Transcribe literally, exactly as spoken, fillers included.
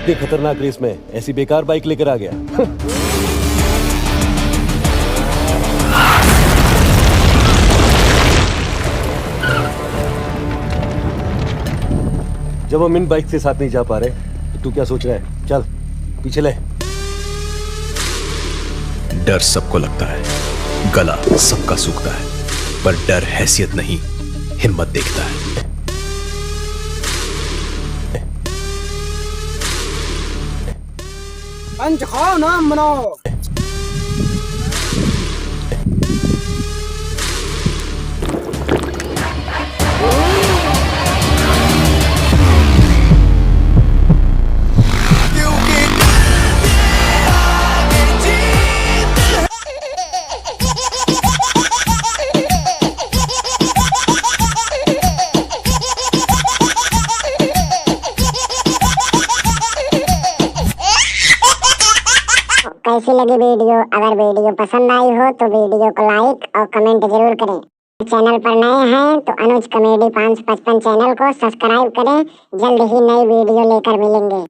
इतने खतरनाक रेस में ऐसी बेकार बाइक लेकर आ गया। जब हम इन बाइक के साथ नहीं जा पा रहे, तो तू क्या सोच रहा है? चल, पीछे ले। डर सबको लगता है, गला सबका सूखता है, पर डर हैसियत नहीं, हिम्मत देखता है। पंच खाओ, नाम बनाओ। कैसी लगी वीडियो? अगर वीडियो पसंद आई हो तो वीडियो को like और comment जरूर करें। चैनल पर नए हैं तो अनुज कॉमेडी पाँच सौ पचपन चैनल को सब्सक्राइब करें, जल्द ही नई वीडियो लेकर मिलेंगे।